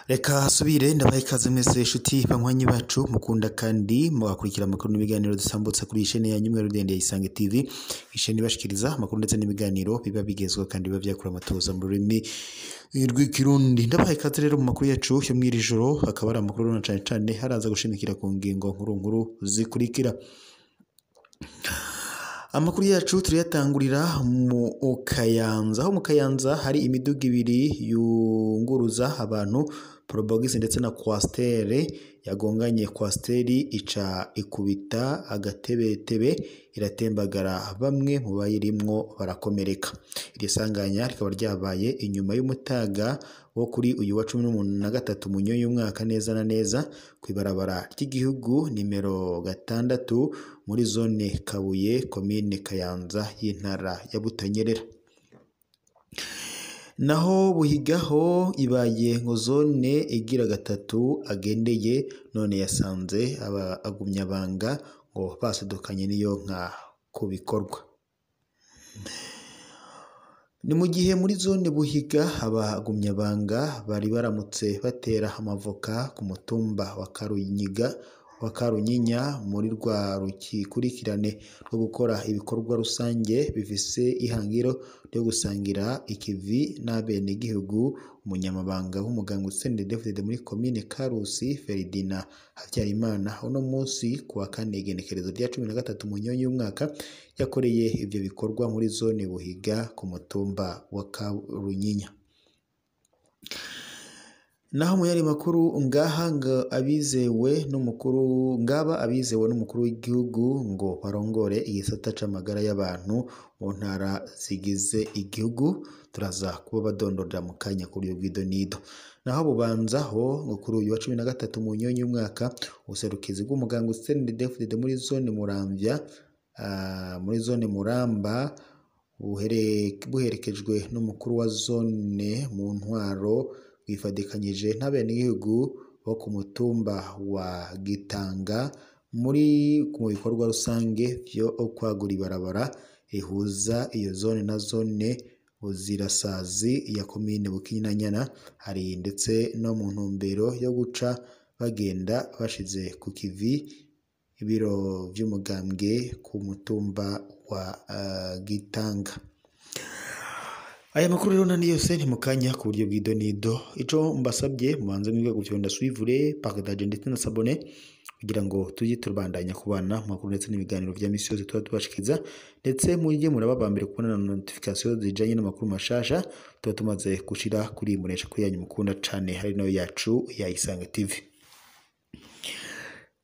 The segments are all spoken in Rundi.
Reka subire ndabaha ikaze mwese inshuti banywanyi bacu mukunda kandi mugakurikira amakuru n'ibiganiro dusambutsa kuri ishene ya Nyumwe Rudende ya Isange TV, ishene ibashikiriza amakuru ndetse n'ibiganiro biba bigezweho kandi biba byakura amatoza mu rurimi rw'ikirundi. Ndabaha ikaze rero mu makuru yacu yo mw'iri joro, akaba ari amakuru na cane cane haraza gushimikira ku ngingo nkuru nkuru zikurikira. Amakuru yacu turiyatangurira mu Kayanza, aho mu Kayanza hari imiduga ibiri yunguruza abantu, Probox ndetse na Coaster yagonganye. Coaster ica ikubita agatebetebe iratembagara, bamwe mu bayirimwo barakomereka. Iri sanganya rikaba ryabaye inyuma y'umutaga wo kuri uyu wa 13 Munyonyo y'umwaka, neza na neza kw'ibarabara ry'igihugu nimero 6 muri zone Kabuye, komine Kayanza y'intara ya Butanyerera. Naho Buhigaho ibaye ngo zone igira gatatu agendeye, none yasanze abagumyabanga ngo basedukanye n'iyo nka ku bikorwa. Ni mu gihe muri zone Buhiga abagumyabanga bari baramutse batera amavoka ku mutumba wa Karunyiga wa Karunyinya muri rwa rukikurikirane rwo gukora ibikorwa rusange bifise ihangiro ryo gusangira ikivi n'abenegihugu. Umunyamabanga w'umuganga CNDD-FDD muri komine Karusi Feridina Habyarimana, uno munsi ku wa kane igenekerezo rya 13 Munyonyo y'umwaka, yakoreye ivyo bikorwa muri zone Buhiga ku mutumba wa Karunyinya. Naho mu yari makuru ngaha ngo abizewe n'umukuru ngaba abizewe n'umukuru w'igihugu ngo barongore igisata c'amagara y'abantu mu ntara zigize igihugu, turaza kuba badondorera mu kanya kuri ubwidonido. Naho Bubanza ho ngo kuri uyu wa 13 Munyonyo y'umwaka, ubuserukizi bw'umuganga CNDD-FDD muri zone Muramvya, muri zone Muramba buherekejwe n'umukuru wa zone mu ntwaro, bwifadikanyije n'abenegihugu bo ku mutumba wa Gitanga muri mu bikorwa rusange vyo kwagura ibarabara rihuza iyo zone na zone Buzirasazi ya komine Bukinanyana. Hari ndetse no mu ntumbero yo guca bagenda bashize ku kivi ibiro vy'umugambwe ku mutumba wa Gitanga. Aya makuru rero nani yose ni mukanya ku buryo bw'idonido. Ico mbasabye mubanze mwige gufyonda suivre, partage ndetse na s'abonner kugira ngo tujye turabandanya kubana mu makuru ndetse n'ibiganiro vya misi yose tuba tubashikiza, ndetse mujye murababambira kubona na notification zijanye n'amakuru mashasha tuba tumaze gushira kuri imuresha kuri yanyu mukunda cane, hari nayo yacu ya Isange TV.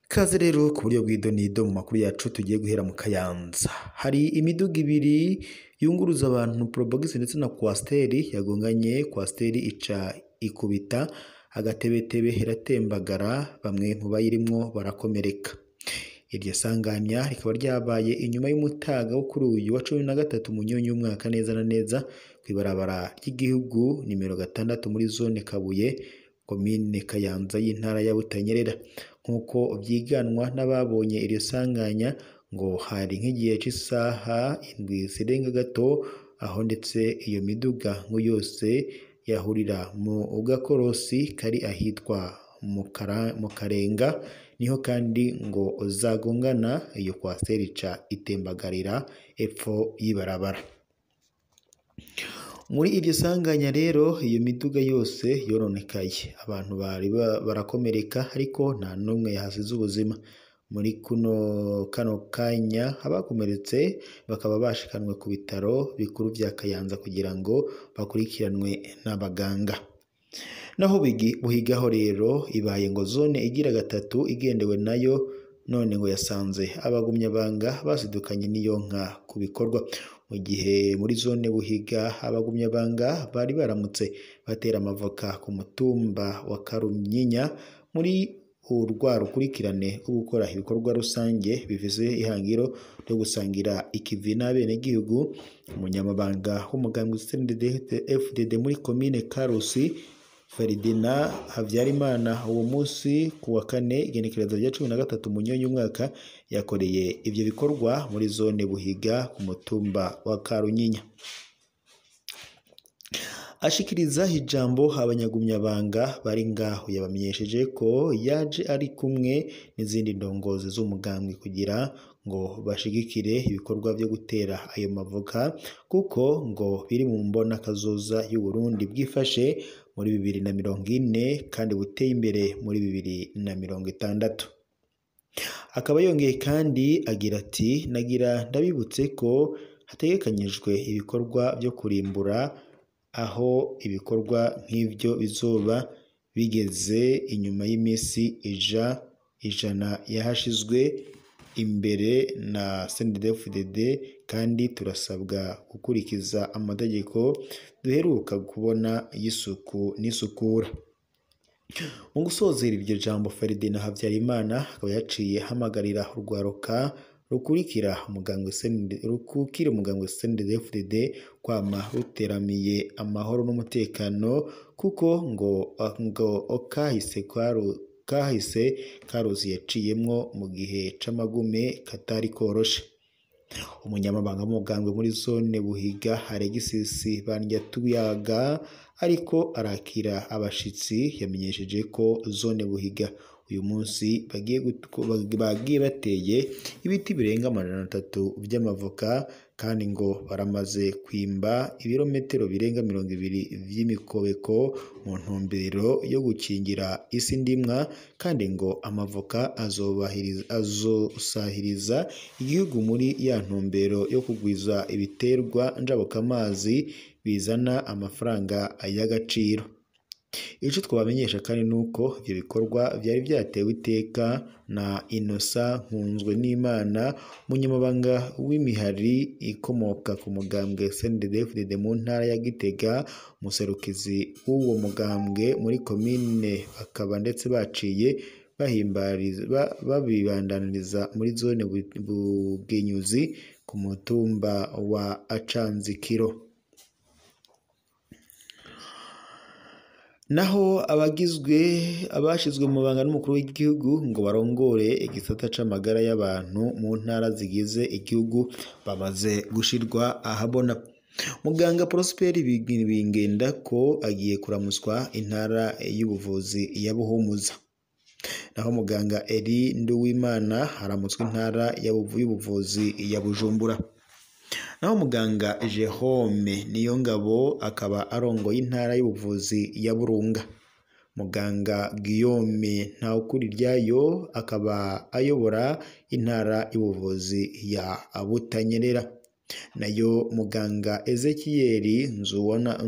Kaze rero ku buryo bw'idonido mu makuru yacu tugiye guhera mu Kayanza. Hari imiduga ibiri yunguruza abantu, Probox ndetse na Coaster yagonganye. Coaster ica ikubita agatebetebe iratembagara, bamwe mu bayirimwo barakomereka. Iryo sanganya rikaba ryabaye inyuma y'umutaga wo kuri uyu wa 13 Munyonyo y'umwaka, neza na neza kw'ibarabara ry'igihugu nimero 6 muri zone Kabuye, komine Kayanza y'intara ya Butanyerera. Nk'uko vyiganwa n'ababonye iryo sanganya, ngo hari nk'igihe c'isaha 7 zirenga gato, aho ndetse iyo miduga ngo yose yahurira mu gakorosi kari ahitwa mu Karenga, niho kandi ngo zagongana, iyo Coaster ica itembagarira epfo y'ibarabara. Muri iryo sanganya rero iyo miduga yose yoronekaye, abantu bari barakomereka ariko nta n'umwe yahasize ubuzima. Muri kano kanya abakomeretse bakaba bashikanwe ku bitaro bikuru vya Kayanza kugira ngo bakurikiranwe n'abaganga. Naho Buhigaho rero ibaye ngo zone igira gatatu igendewe nayo, none ngo yasanze abagumyabanga basidukanye n'iyo nka ku bikorwa. Mu gihe muri zone Buhiga abagumyabanga bari baramutse batera amavoka ku mutumba wa Karunyinya muri urwa rukurikirane rwo gukora ibikorwa rusange bifise ihangiro ryo gusangira ikivi n'abenegihugu, umunyamabanga w'umugambwe CNDD-FDD muri komine Karusi Ferdinand Havyarimana uwo munsi ku wa kane igenekerezo rya 13 Munyonyo umwaka yakoreye ivyo bikorwa muri zone Buhiga ku mutumba wa Karunyinya. Ashikiriza ijambo abanyagumyabanga bari ngaho yabamenyesheje ko yaje ari kumwe n'izindi ndongozi z'umugambwe kugira ngo bashigikire ibikorwa byo gutera ayo mavoka, kuko ngo biri mu mbona kazoza y'u Burundi bwifashe muri 2040 kandi buteye imbere muri 2060. Akaba yongeye kandi agira ati nagira ndabibutse ko hategekanyijwe ibikorwa byo kurimbura aho ibikorwa nk'ivyo bizoba bigeze inyuma y'imisi ijana yahashizwe imbere na CNDD-FDD, kandi turasabwa gukurikiza amategeko duheruka kubona y'isuku n'isukura. Mu gusozera iryo jambo, Ferdinand Havyarimana akaba yaciye ahamagarira urwaruka rukurikira umugambwe CNDD-FDD kwama ruteramiye amahoro n'umutekano, kuko ngo kahise karuzi yaciyemwo mu gihe c'amagume katari koroshe. Umunyamabanga w'umugambwe muri zone Buhiga Alexis Bandyatuyaga ariko arakira abashitsi yamenyesheje ko zone Buhiga uyu munsi bagiye bateye ibiti birenga 300 vy'amavoka, kandi ngo baramaze kwimba ibirometero birenga 20 vy'imikobeko mu ntumbero yo gukingira isi ndimwa, kandi ngo amavoka azosahiriza igihugu muri ya ntumbero yo kugwiza ibiterwa njabukamazi bizana amafaranga y'agaciro. Ico twabamenyesha kandi nuko ivyo bikorwa vyari vyatewe iteka na Innocent Nkunzwenimana, umunyamabanga w'imihari ikomoka ku mugambwe CNDD-FDD mu ntara ya Gitega, umuserukizi w'uwo mugambwe muri komine, bakaba ndetse baciye babibandaniriza muri zone Bugenyuzi ku mutumba wa Acanzikiro. Naho abashizwe mu mabanga n'umukuru w'igihugu ngo barongore igisata c'amagara y'abantu mu ntara zigize igihugu bamaze gushirwa ahabona. Muganga Prosper Bingenda ko agiye kuramuswa intara y'ubuvuzi ya Buhumuza. Naho muganga Eri Nduwimana aramutswa intara y'ubuvuzi ya Bujumbura. Naho muganga Jerome Niyongabo akaba arongoye intara y'ubuvuzi ya Burunga. Muganga Guillaume Ntawukuriryayo akaba ayobora intara y'ubuvuzi ya Butanyerera. Nayo muganga Ezekiel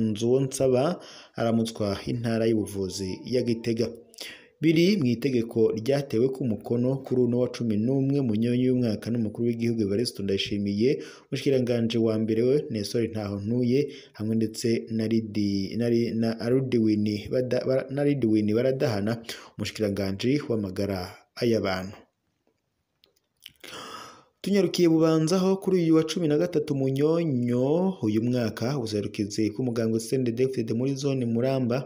Nzuwonsaba aramutswa intara y'ubuvuzi ya Gitega. Biri mu itegeko ryatewe ku mukono kuri uno wa 11 Munyonyo y'umwaka n'umukuru w'igihugu Evariste Ndayishimiye, umushikiranganje wa mbere we Nestor Ntahontuye hamwe ndetse na Ridwin Baradahana, umushikiranganje w'amagara y'abantu. Tunyarukiye Bubanza ho kuri uyu wa 13 Munyonyo uyu mwaka, ubuserukizi bw'umugambwe CNDD-FDD muri zone Muramba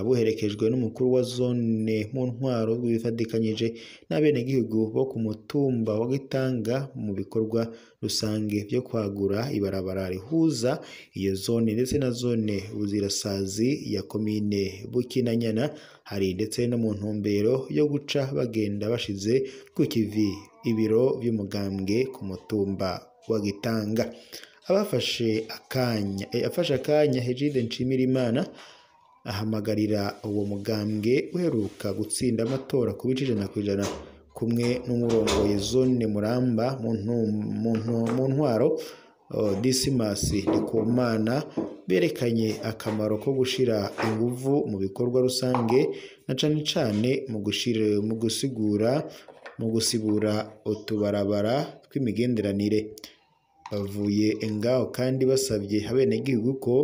buherekejwe n'umukuru wa zone mu ntwaro bifadikanyije n'abenegihugu bo ku mutumba wa Gitanga mu bikorwa rusange byo kwagura ibarabara rihuza iyo zone ndetse na zone Buzirasazi ya komine Bukinanyana, hari ndetse no mu ntumbero yo guca bagenda bashize ku kivi ibiro by'umugambwe ku mutumba wa Gitanga. Abafashe akanya Egide Nshimirimana ahamagarira uwo mugambwe uheruka gutsinda amatora ku bice 100% kumwe n'umurongoye zone Muramba mu ntwaro Dismas Ndikumana, berekanye akamaro ko gushira inguvu mu bikorwa rusange na cane cane mu gusibura utubarabara tw'imigenderanire. Bavuye ngaho kandi basabye abenegihugu ko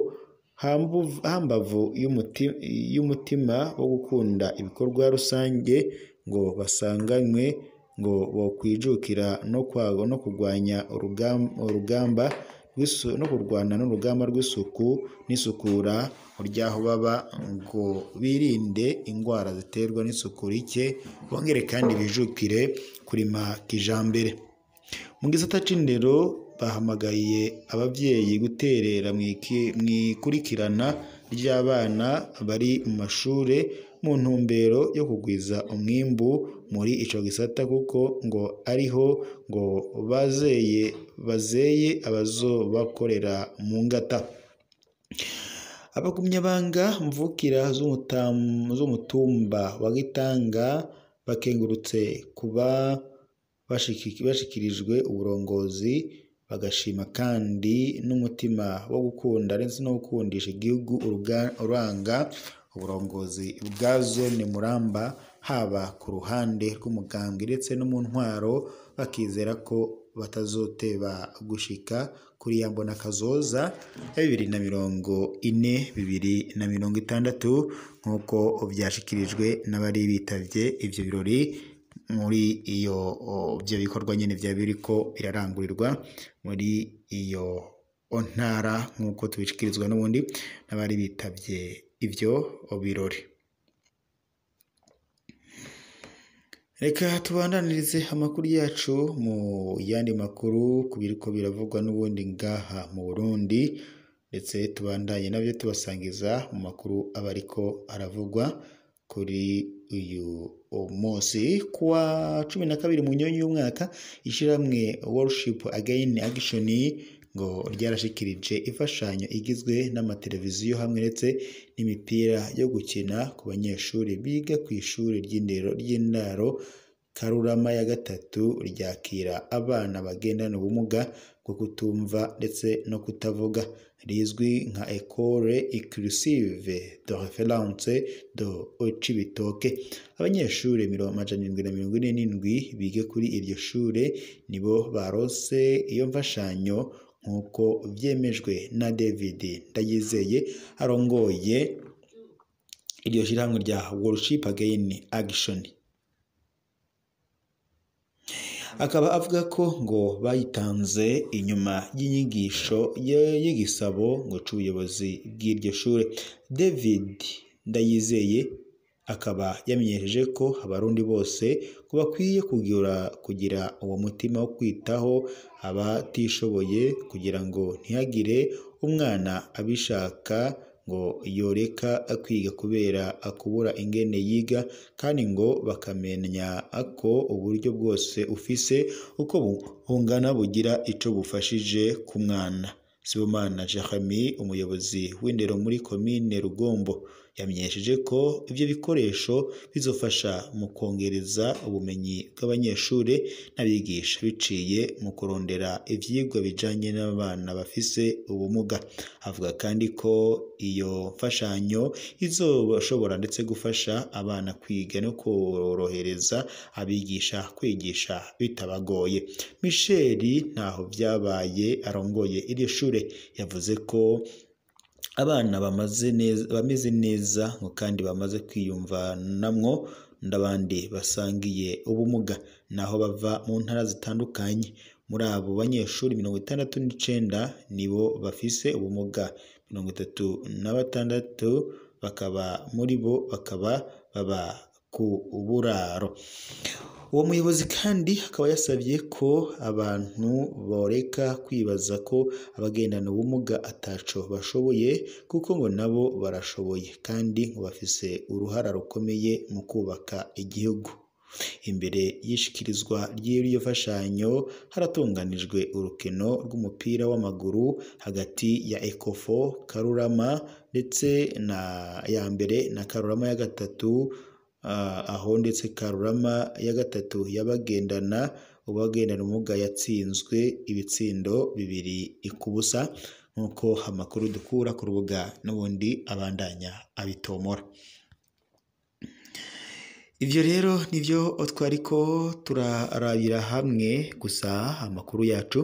hambavu y'umutima wo gukunda ibikorwa rusange ngo basanganywe ngo bokwijukira no kurwanya urugamba no kurwana n'urugamba rw'isuku n'isukura ry'aho baba ngo birinde indwara ziterwa n'isuku rike, bongere kandi bijukire kurima kijambere. Mu gisata c'indero bahamagaye abavyeyi guterera mw'ikurikirana ry'abana bari mu mashure mu ntumbero yo kugwiza umwimbu muri ico gisata, kuko ngo ariho ngo bazeye abazobakorera mu ngata. Abagumyabanga mvukira z'umutumba wa Gitanga bakengurutse kuba bashikirijwe uburongozi, bagashima kandi n'umutima wo gukunda ndetse no gukundisha igihugu uranga uburongozi bwa zone Muramba, haba ku ruhande rw'umugambwe ndetse no mu ntwaro, bakizera ko batazoteba gushika kuri ya mbona kazoza ya 2040 2060, nk'uko vyashikirijwe n'abari bitavye ivyo birori muri iyo ivyo bikorwa nyene vya biriko birarangurirwa muri iyo ntara, nk'uko tubishikirizwa n'ubundi n'abari bitavye ivyo birori. Reka tubandanirize amakuru yacu mu yandi makuru ku biriko biravugwa n'ubundi ngaha mu Burundi, ndetse tubandanye navyo tubasangiza mu makuru aba ariko aravugwa kuri uyu munsi. Kuwa 12 Munyonyi y'umwaka, ishirahamwe Worship Again Action ngo ryarashikirije imfashanyo igizwe n'amateleviziyo hamwe ndetse n'imipira yo gukina ku banyeshuri biga kw'ishure ry'indero ry'indaro Karurama ya gatatu, ryakira abana bagendana ubumuga bwo kutumva ndetse no kutavuga, rizwi nka Ecole Inclusive de Référence de Cibitoke. Abanyeshure 747 biga kuri iryo shure nibo baronse iyo mfashanyo, nk'uko vyemejwe na David Ndayizeye arongoye iryo shirahamwe rya Worship Again Action. Akaba avuga ko ngo bayitanze inyuma y'inyigisho y'igisabo ngo c'ubuyobozi bw'iryo shure. David Ndayizeye akaba yamenyesheje ko abarundi bose ko bakwiye kugira uwo mutima wo kwitaho abatishoboye, kugira ngo ntihagire umwana abishaka ngo yoreka kwiga kubera akubura ingene yiga, kandi ngo bakamenya ko uburyo bwose ufise uko bungana bugira ico bufashije ku mwana. Sibomana Jeremy, umuyobozi w'indero muri komine Rugombo, yamenyesheje ko ivyo bikoresho bizofasha mu kongereza ubumenyi bw'abanyeshure n'abigisha biciye mu kurondera ivyigwa bijanye n'abana bafise ubumuga. Avuga kandi ko iyo mfashanyo izoshobora ndetse gufasha abana kwiga no korohereza abigisha kwigisha bitabagoye. Michel Ntaho vyabaye arongoye iryo shure yavuze ko abana bameze neza ngo kandi bamaze kwiyumvanamwo n'abandi basangiye ubumuga, naho bava mu ntara zitandukanye. Muri abo banyeshuri 69 nibo bafise ubumuga, 36 bakaba muri bo bakaba baba ku buraro. Uwo muyobozi kandi akaba yasabye ko abantu boreka kwibaza ko abagendana ubumuga ataco bashoboye, kuko ngo nabo barashoboye kandi ngo bafise uruhara rukomeye mu kubaka igihugu. Imbere y'ishikirizwa ry'iyo mfashanyo haratunganijwe urukino rw'umupira w'amaguru hagati ya Ecofo Karurama ndetse na ya mbere na Karurama ya gatatu, aho ndetse Karurama ya gatatu yabagendana ubumuga yatsinzwe ibitsindo 2-0, nk'uko amakuru dukura ku rubuga n'ubundi abandanya abitomora. Ivyo rero nivyo twariko turarabira hamwe, gusa amakuru yacu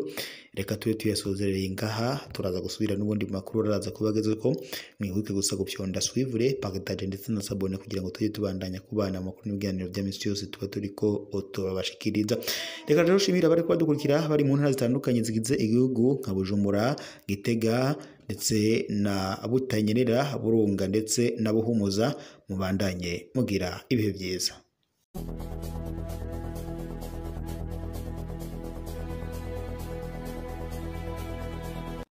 Reka tube tuyasozerereye ngaha, turaza gusubira n'ubundi makuru araza kubagezeko. Mwibuke gusa gupyonda suivre, partage ndetse na s'abonner kugira ngo tujye tubandanya kubana amakuru n'ibiganiro bya misi yose tuba turiko turabashikiriza. Reka rero shimira abari kubadukurikira bari mu ntara zitandukanye zigize igihugu nka Bujumbura, Gitega ndetse na Butanyerera, Burunga ndetse na Buhumuza. Mubandanye mugira ibihe byiza.